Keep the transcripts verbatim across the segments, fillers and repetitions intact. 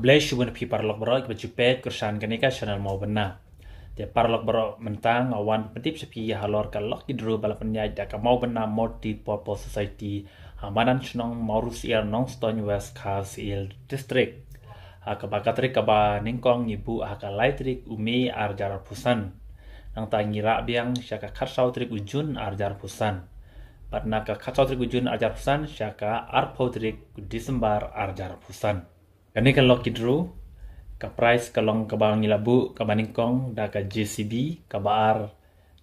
Blei shuh ban ïa phi paralok baroh kiba ju peit kyrshan kane ka channel Mawbynna. Te paralok baroh, mynta nga wan pyntip sha phi halor ka lucky draw ba la pynïaid da ka Mawbynna Multi Purpose Society ha madan shnong Mawryngkneng, Nongstoiñ, West Khasi Hills District. Ha kaba ka tarik kaba nyngkong ngi buh ha ka lai tarik u May arhajar arphew san. Nangta ngi rah biang sha ka khatsaw tarik u Jun arhajar arphew san. Bad na ka khatsaw tarik u Jun arhajar arphew san sha ka arphew tarik u December arhajar arphew san. Kane ka lucky draw, ka prize ka long kaba ngi la buh, kaba nyngkong da ka J C B, kaba ar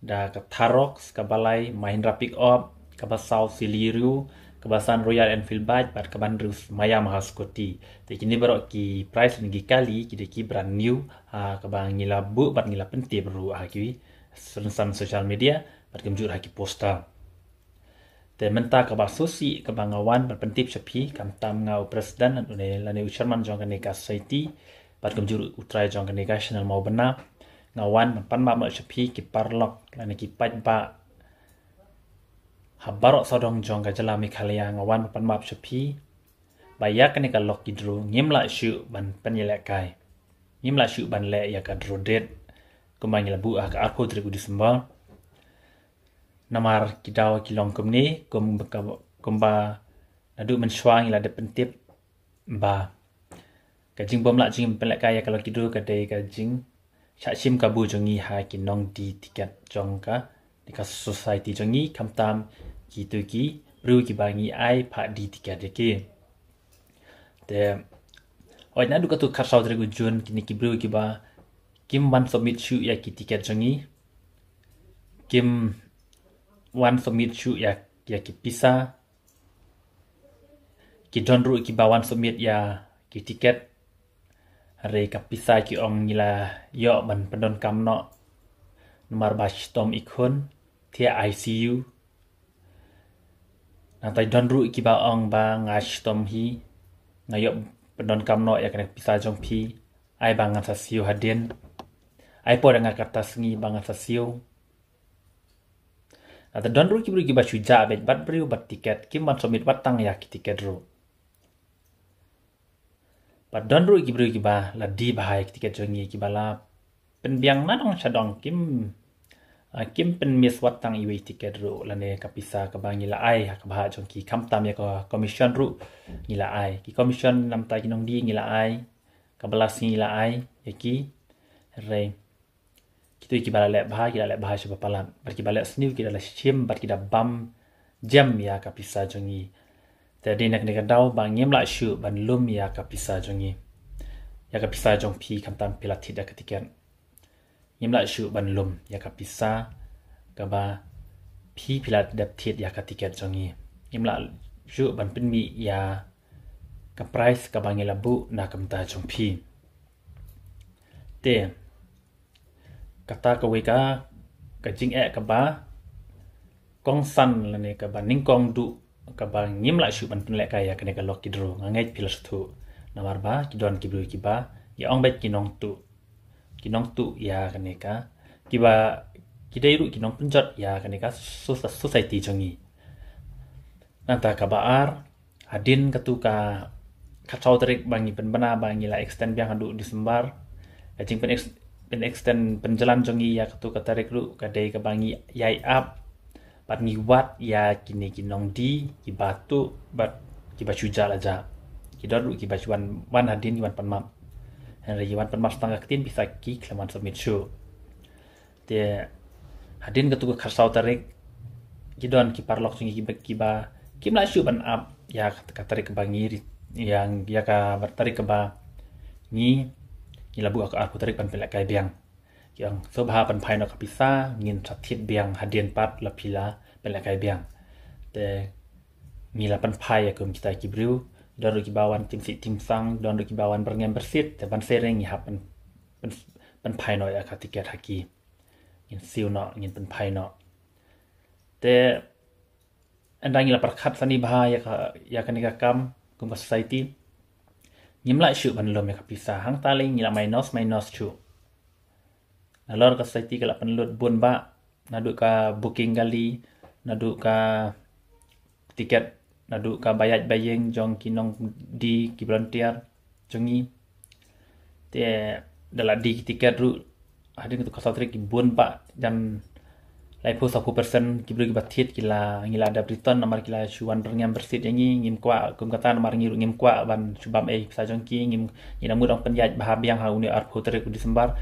da ka Thar Roxx, kaba lai Mahindra Pickup, kaba saw Celerio, kaba san Royal Enfield bike, bad kaba hynriew Yamaha scooty. Te kine baroh ki prize lane ki kali ki dei ki brand new, ha kaba ngi la buh bad ngi la pyntip ruh ha ki rynsan social media bad kumjuh ha ki poster. Te mynta kaba shisha kaba nga wan ban pyntip sha phi, khamtam nga u president lane, lane u chairman jong kane ka society bad kumjuh u trai jong kane ka channel Mawbynna, nga wan ban pan map noh sha phi ki paralok lane ki paidbah ha baroh sawdong jong ka jylla Meghalaya. Nga wan ban pan map sha phi ba ïa kane ka lucky draw ngim lah shuh ban pynïalehkai, ngim lah shuh ban leh ïa ka draw date kumba ngi la buh ha ka arphew tarik u December. Namar ki daw ki long kumne, kum ka, kumba naduh mynshuwa ngi la dep pyntip ba ka jingbym lah jingpynlehkai ïa ka lucky draw ka dei ka jingshah shim kabu jong ngi ha ki nongdie tiket jong ka, ka society jong ngi, khamtam kito ki briew kiba ngi ai phah die tiket ïa ki. Te hooid, naduh katu khatsaw tarik u Jun, kine ki briew kiba kim wan submit shuh ïa ki tiket jong ngi, kim wan submit shuh ïa, ïa ki pisa. Ki don ruh kiba wan submit ïa ki tiket, hynrei ka pisa ki ong ngi la ïoh ban pyndonkam noh namar ba shitom i khun, thiah I C U. Nangta don ruh kiba ong ba nga shitom hi, nga ïoh pyndonkam noh ïa kane ka pisa jong phi, ai ba ngan sa siew hadien. Ai por ïa nga kata sngi ba ngan sa siew. Nangta don ruh ki briew kiba shu jah beit bad briew bad tiket, kim wan submit wat tang ïa ki tiket ruh. Bad don ruh ki briew kiba la die bha ïa ki tiket jong ngi, kiba la pynbiang na dong sha dong, kim, ah, kim pynmiss wat tang iwei i tiket ruh lane ka pisa kaba ngi la ai ha ka bhah jong ki, khamtam ïa ka commission ruh ngi la ai. Ki commission namar ki nongdie ngi la ai, kaba la sngi ngi la ai ïa ki. Hynrei kito kiba la leh bha ki la leh bha sha ba palat, bad kiba leh sniew ki da la shim bad ki da bam jem ïa ka pisa jong ngi. Te dei na kane ka daw ba ngim lah shuh ban lum ïa ka pisa jong ngi, ïa ka pisa jong phi, khamtam phi la thied ïa ka tiket. Ngim lah shuh ban lum ïa ka pisa kaba phi, phi la dep thied ïa ka tiket jong ngi. Ngim lah shuh ban pynmih ïa ka prize kaba ngi la buh na ka bynta jong phi. Te kata kawei ka, ka jingeh kaba kongsan lane kaba nyngkong duh, kaba ngim lah shuh ban pynlehkai ïa kane ka lucky draw. Nga ngeit phi la sngewthuh, namar ba ki don ki briew kiba, ïa ong beit ki nongtuh, ki nongtuh ïa kane ka, kiba, ki dei ruh ki nongpynjot ïa kane ka so-, society jong ngi. Nangta kaba ar, hadien katu ka khatsaw tarik ba ngi pynbna ba ngi la extend biang haduh December. Ka jingpyn ex-, pyn extend pynjlan jong ngi ïa katu ka tarik ruh ka dei kaba ngi ïai ap bad ngi wad ïa kine ki nongdie kiba tuh bad kiba shu jah la jah. Ki don ruh kiba shu wan, wan hadien ki wan pan map. Hynrei ki wan pan map tang ka ktien, pisa ki khlem wan submit shuh. Te hadien katu ka khatsaw tarik, ki don ki paralok jong ngi kiba, kiba kim lah shuh ban ap ïa ka, ka tarik kaba ngi ri-, ïa, ïa ka tarik kaba ngi, ngi la buh ha ka arphew tarik ban pynlehkai biang. Ki ong sngewbha pynphai noh ka pisa, ngin sa thied biang hadien pat la phi la pynlehkai biang. Te ngi la pynphai ïa kum kita ki briew. Don ruh kiba wan tim sih tim sang, don ruh kiba wan byrngem byrsit, te ban syriem ngi hap pyn, pyn, pynphai noh ïa ka tiket ha ki. Ngin siew noh, ngin pynphai noh. Te ynda ngi la pyrkhat sani bha ïa ka, ïa kane ka kam kum ka society, ngim lah shuh ban lum ïa ka pisa, hangta lei ngi la minus, minus shuh. Nalor ka society ka la pynlut bun bah, naduh ka booking kali, naduh ka tiket, naduh ka ba ïaid ba ïeng jong ki nongdie, ki volunteer jong ngi. Te da la die ki tiket ruh, hadien katto ka saw tarik ki bun bha, jan laiphew sawphew percent ki briew kiba thied ki la, ngi la dep return namar ki la shu wan rngem byrsied ïa ngi, ngim kwah kum kata namar ngi ruh ngim kwah ban shu bam ei pisa jong ki, ngim, ngi la mut ong pynïaid bha biang ha une u arphew tarik u December.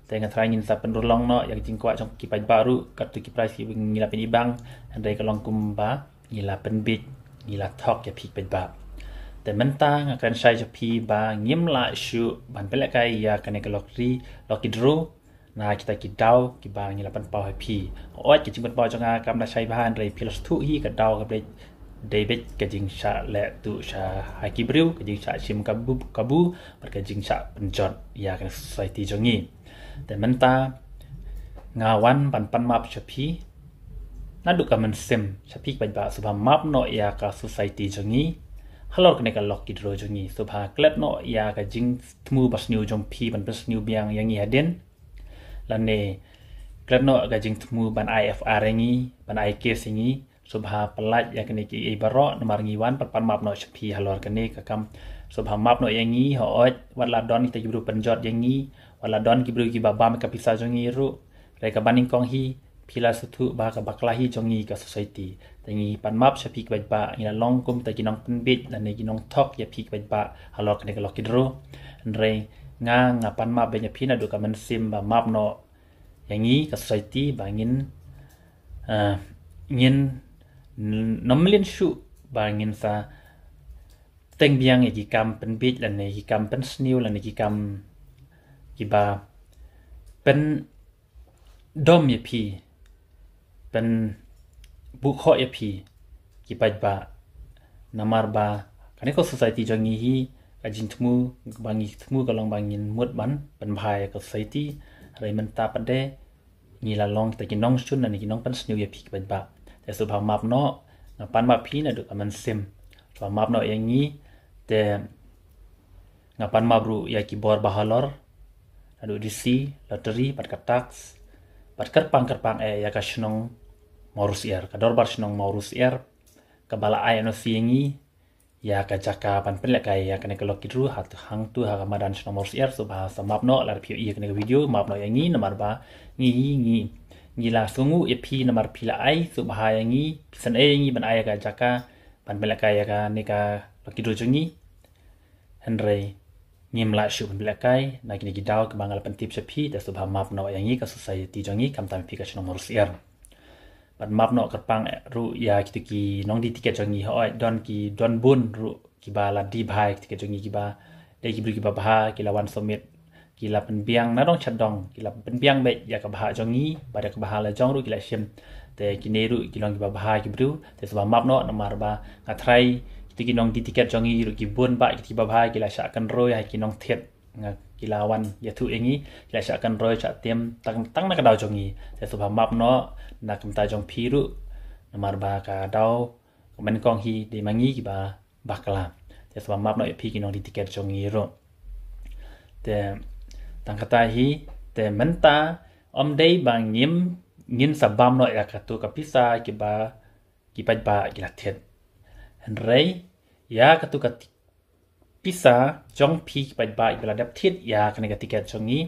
Te nga trai ngin sa pynurlong noh ïa ka jingkwah jong ki paidbah ruh, katto ki prize kiba ngi la pynibang, hynrei ka long kumba ngi la pynbiej, ngi la thok ïa phi paidbah. Te mynta nga kren shai jong phi ba ngim lah shuh ban pynlehkai ïa kane ka lottery, lucky draw, na kita ki daw kiba ngi la pynpaw ha phi. Hooid, ka jingpynpaw jong nga kam da shai bha, hynrei phi la sngewthuh hi ka daw ka beit, dei beit ka jingshah leh tuh sha ha ki briew, ka jingshah shim kabu, kabu, bad ka jingshah pynjot ïa ka society jong ngi. Te mynta nga wan ban pan map sha phi, naduh ka mynsiem sha phi paidbah, sngewbha map noh ïa ka society jong ngi halor kane ka lucky draw jong ngi. Sngewbha klet noh ïa ka jingthmu ba sniew jong phi ban pynsniew biang ïa ngi hadien, lane klet noh ka jingthmu ban ai F I R ïa ngi, ban ai case ïa ngi. Sngewbha pyllait ïa kine kiei baroh namar ngi wan pan map noh sha phi halor kane ka kam. Sngewbha map noh ïa ngi, hooid, wat la don kita ki briew pynjot ïa ngi, wat la don ki briew kiba bam ka pisa jong ngi ruh, hynrei kaba nyngkong hi phi la sngewthuh ba ka bakla hi jong ngi ka society. Te ngi pan map sha phi paidbah, ngi la long kum kita ki nongpynbiej lane ki nongthok ïa phi paidbah halor kane ka lucky draw. Hynrei nga, nga pan map beiñ ïa phi naduh ka mynsiem ba map noh ïa ngi ka society ba ngin, ah, ngin n-, nym mlien shuh ba ngin sa teng biang ïa ki kam pynbiej lane ki kam pynsniew lane ki kam kiba pyndom ïa phi, pynbuh khoh ïa phi ki paidbah. Namar ba kane ka society jong ngi hi, ka jingthmu ba ngi thmu ka long ba ngin mut ban pynbha ïa ka society, hynrei mynta pat de ngi la long kita ki nongshun lane ki nongpynsniew ïa phi ki paidbah. Te sngewbha map noh, nga pan map phi naduh ka mynsiem. Sngewbha map noh ïa ngi, te nga pan map ruh ïa ki bor ba halor, naduh D C, lottery, bad ka tax, bad kyrpang kyrpang eh ïa ka shnong Mawryngkneng, ka dorbar shnong Mawryngkneng, kaba la ai N O C ïa ngi ïa ka jaka ban pynlehkai ïa kane ka lucky draw, ha tu, hangtu ha ka madan shnong Mawryngkneng. Sngewbha sa map noh, lada phi ïohi ïa kane ka video, map noh ïa ngi namar ba ngi, ngi, ngi la sngewnguh ïa phi namar phi la ai sngewbha ïa ngi, phi sngewbha ïa ngi ban ai ïa ka jaka ban pynlehkai ïa kane ka lucky draw jong ngi. Hynrei ngim lah shuh ban pynlehkai na kine ki daw kiba nga la pyntip sha phi, te sngewbha map noh ïa ngi ka society jong ngi, khamtam ïa phi ka shnong Mawryngkneng. Bad map noh kyrpang ruh ïa kito ki nongdie tiket jong ngi, hooid, don ki, don bun ruh kiba la die bha ïa ki tiket jong ngi, kiba dei ki briew kiba bha, ki la wan submit, ki la pynbiang nadong shadong, ki la pynbiang beit ïa ka bha jong ngi, bad ïa ka bha la jong ruh ki la shim. Te kine ruh ki long kiba bha ki briew, te sngewbha map noh namar ba nga trai kito ki nongdie tiket jong ngi ruh ki bun bha, kito kiba bha ki la shah kynroi ha ki nongthied, nga, ki la wan ïathuh ïa ngi, ki la shah kynroi shah tiam tang, tang na ka daw jong ngi. Te sngewbha map noh na ka bynta jong phi ruh namar ba ka daw kaba nyngkong hi dei ma ngi kiba bakla. Te sngewbha map noh ïa phi ki nongdie tiket jong ngi ruh. Te tang kata hi, te mynta ym dei ba ngim, ngin sa bam noh ïa kato ka pisa kiba ki paidbah ki la thied, hynrei ïa kato ka ti-, pisa jong phi ki paidbah kiba la dep thied ïa kane ka tiket jong ngi,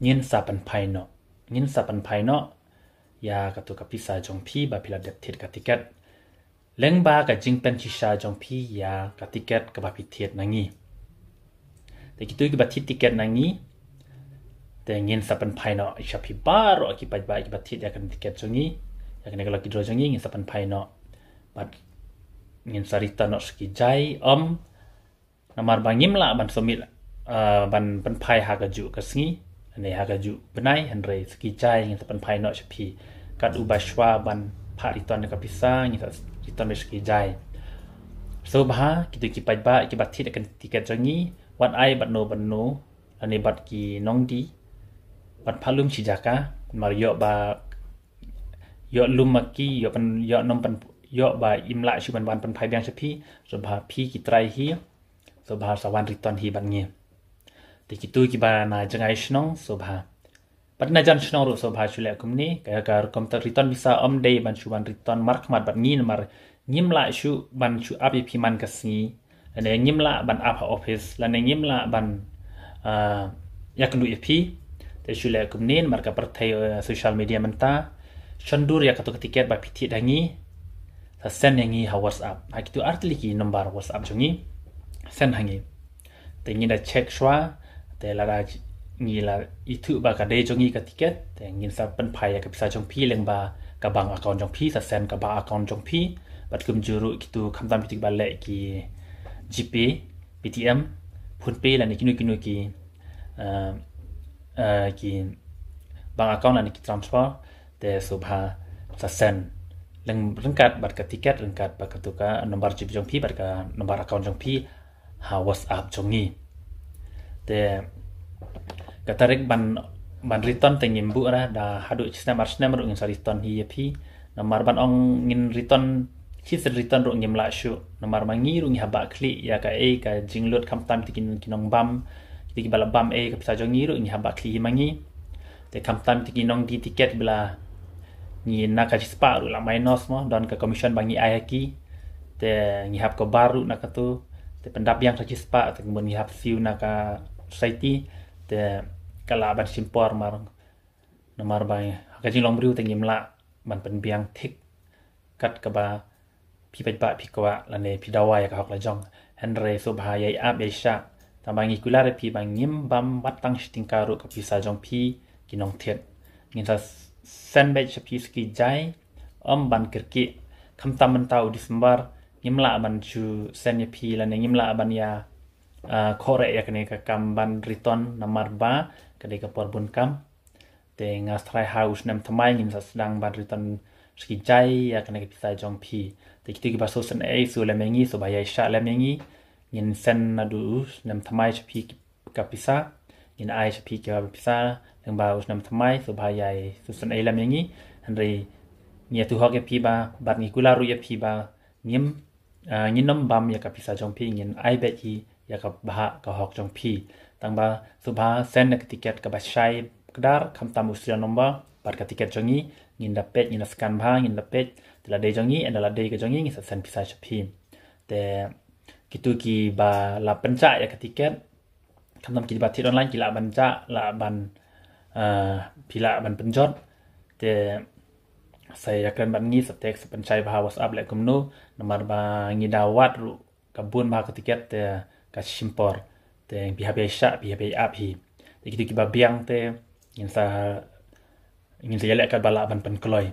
ngin sa pynphai noh, ngin sa pynphai noh ïa kato ka pisa jong phi ba phi la dep thied ka tiket, lyngba ka jingpynshisha jong phi ïa ka tiket kaba phi thied na ngi. Te kito kiba thied tiket na ngi, te ngin sa pynphai noh sha phi baroh ki paidbah kiba thied ïa kane ka tiket jong ngi, ïa kane ka lucky draw jong ngi, ngin sa pynphai noh. Bad ngin sa return noh sa ki jai, ym, namar ba ngim lah ban submit, ah, ban pynphai ha kajuh ka sngi ne ha kajuh bnai, hynrei sa ki jai ngin sa pynphai noh sha phi. Kat uba shuwa ban phah return ka pisa, ngin sa return sa ki jai. Sngewbha kito ki paidbah kiba thied ïa ka tiket jong ngi, wat ai bad no bad no, lane bad ki nongdie, bad phah lum shi jaka, namar ïoh ba, ïoh lum ma ki, ïoh pyn, ïoh nym pyn, ïoh ba im lah shuh ban wan pynphai biang sha phi. Sngewbha phi ki trai hi, sngewbha sa wan return hi bad ngi. Te kito kiba na jngai shnong, sngewbha. Bad na jan shnong ruh sngewbha shu leh kumne, ka, ka rukom return pisa ym dei ban shu wan return markhmat bad ngi namar ngim lah shuh ban shu ap ïa phi man ka sngi, lane ngim lah ban ap ha office, lane ngim lah ban, Ïa kynduh ïa phi. Te shu leh kumne namar ka pyrthei social media mynta. Shon dur ïa katu ka tiket ba phi thied ha ngi, sa send ha ngi ha WhatsApp, ha kitu artylli ki number WhatsApp jong ngi. Send ha ngi. Te ngin da check shuwa. Te lada ngi la ithuh ba ka dei jong ngi ka tiket, te ngin sa pynphai ïa ka pisa jong phi lyngba ka bank account jong phi, sa send ka bank account jong phi. Bad kumjuh ruh kitu khamtam kitu kiba leh ki GPay, Paytm, PhonePe lane kino kino ki, uh, uh, ki bank account lane ki transfer. Te sngewbha sa send ryngkat bad ka tiket, ryngkat bad katu ka number GPay jong phi bad ka number account jong phi ha WhatsApp jong ngi. Te ka tarik ban, ban return te ngim buh ra, da haduh shi snem ar snem ruh ngin sa return hi ïa phi. Namar ban ong ngin return, shisien return ruh ngim lah shuh. Namar ma ngi ruh ngi hap bah khlieh ïa kaei ka jinglut khamtam kito ki nongbam, kito kiba la bam ei ka pisa jong ngi ruh ngi hap bah khlieh hi ma ngi. Te khamtam kito ki nongdie tiket ba la ngi na ka shispah ruh la minus mo, don ka commission ba ngi ai ha ki. Te ngi hap kynmaw ruh na katu. Te pyndap biang sa shispah, te kumno ngi hap siew na ka society. Te ka lah ban shim por mar, namar ba ha ka jinglong briew te ngim lah ban pynbiang thik kat kaba phi paidbah phi kwah lane phi dawa ïa ka hok la jong. Hynrei sngewbha ïai ap ïai shah. Tang ba ngi kular ïa phi ba ngim bam wat tang shi tyngka ruh ka pisa jong phi ki nongthied. Ngin sa send beit sha phi sa ki jai, ym ban kyrkieh. Khamtam mynta u December ngim lah ban shu send ïa phi lane ngim lah ban ïa, uh, kore ïa kane ka kam ban return namar ba ka dei ka por bun kam. Te nga sa tharai ha u snem thymmai ngin sa sdang ban return sa ki jai ïa kane ka pisa jong phi. Te kito kiba sngewsynei sngewlem ïa ngi, sngewbha ïai shah lem ïa ngi. Ngin send naduh u snem thymmai sha phi ka pisa. Ngin ai sha phi ka pisa lyngba u snem thymmai, sngewbha ïai sngewsynei lem ïa ngi. Hynrei ngi ïathuh hok ïa phi ba, bad ngi kular ruh ïa phi ba ngim, uh, ngin ym bam ïa ka pisa jong phi, ngin ai beit hi ïa ka bhah ka hok jong phi. Tang ba sngewbha send na ka tiket kaba shai kdar, khamtam u serial number bad ka tiket jong ngi. Ngin da peit, ngin da scan bha, ngin da peit. Te la dei jong ngi, ynda la dei ka jong ngi, ngin sa send pisa sha phi. Te kito kiba la pynjah ïa ka tiket, khamtam kiba thied online ki lah ban jah, lah ban, uh, phi lah ban pynjot. Te sa ïakren bad ngi, sa text, sa pynshai bha ha WhatsApp leh kumno, namar ba ngi da wad ruh ka bun bha ka tiket te ka shim por. Te phi hap ïai shah, phi hap ïai ap hi. Te kito kiba biang te ngin sa, ngin sa ïaleh katba lah ban pynkloi.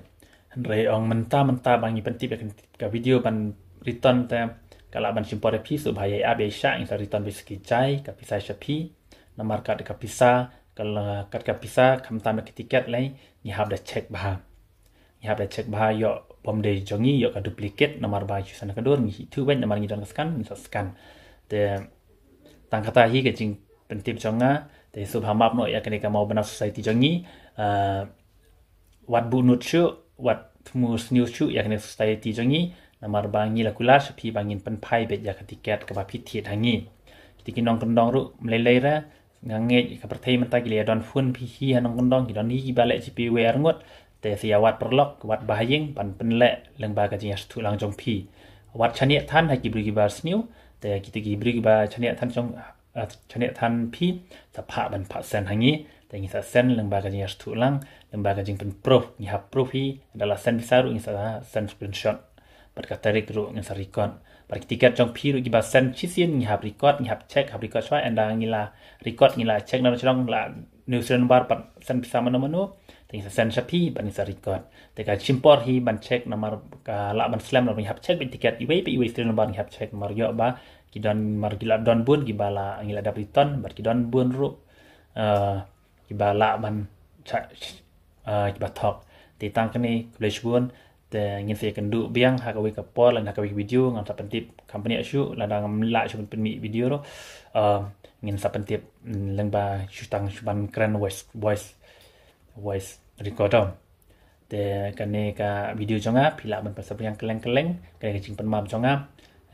Hynrei ong mynta mynta ba ngi pyntip ïa ka video ban return te ka lah ban shim por ïa phi, sngewbha ïai ap ïai shah, ngin sa return beit sa ki jai ka pisa sha phi. Namar kat ka pisa, ka la, kat ka pisa khamtam ïa ka tiket lei ngi hap da check bha. Ngi hap da check bha ïoh bym dei jong ngi, ïoh ka duplicate, namar ba shu send na ka dur, ngi ithuh beit namar ngi don ka scan, ngi sa scan. Te tang kata hi ka jingpyntip jong nga. Te sngewbha map noh ïa kane ka Mawbynna Society jong ngi. Uh, wat buh nud shuh, wat thmu sniew shuh ïa kane ka society jong ngi. Namar ba ngi la kular sha phi ba ngin pynphai beit ïa ka tiket kaba phi thied ha ngi. Kito ki nongkyndong ruh ym lei lei re, nga ngeit ka pyrthei mynta ki la ïa don phone phi hi ha nongkyndong, ki don hi kiba leh GPay wei arngut. Te sa ïa wad paralok, wad bahaïing ban pynleh lyngba ka jingïasyrtuh lang jong phi. Wat shaniah than ha ki briew kiba sniew, te kito ki briew kiba shaniah than jong, uh, shaniah than phi, sa phah ban phah send ha ngi. Te ngi sa send lyngba ka jingïasyrtuh lang, lyngba ka jingpynproof, ngi hap proof hi, ynda la send pisa ruh ngi sa send screenshot. Bad ka tarik ruh ngin sa record. Bad ki tiket jong phi ruh kiba send shisien ngi hap record, ngi hap check, hap record shuwa, ynda ngi la record, ngi la check na shnong la new serial number pat send pisa mano mano, te ngi sa send sha phi bad ngi sa record. Te ka shim por hi ban check namar ka lah ban slem, namar ngi hap check beit tiket iwei pa iwei serial number, ngi hap check namar ïoh ba ki don, mar ki la don bun kiba la ngi la dep return, bad ki don bun ruh, uh, kiba lah ban cha, uh, kiba thok. Te tang kane, khublei shibun. Te ngin sa ïakynduh biang ha kawei ka por lane ha kawei ka video, ngan sa pyntip kham bniah shuh, lada ngam lah shuh ban pynmih video ruh. Uh, ngin sa pyntip, mm, lyngba shu tang shu ban kren voice, voice, voice recorder. Te kane ka video jong nga phi lah ban pynsaphriang kylleng kylleng, kane ka jingpynmap jong nga.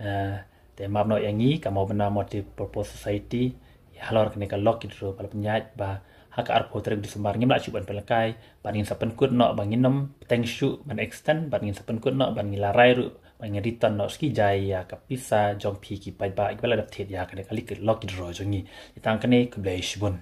Eh, te map noh ïa ngi ka Mawbynna Multipurpose Society, ïa halor kane ka Lucky Draw ba la pynïaid ba ha ka arphew tarik December ngim lah shuh ban pynlehkai, bad ngin sa pynkut noh ba ngin ym bteng shuh ban extend, bad ngin sa pynkut noh ba ngi la rai ruh Ba ngin return noh sha ki jai ïa ka pisa jong phi ki paidbah kiba la dep thied ïa kane ka lucky draw jong ngi. Te tang kane, khublei shibun.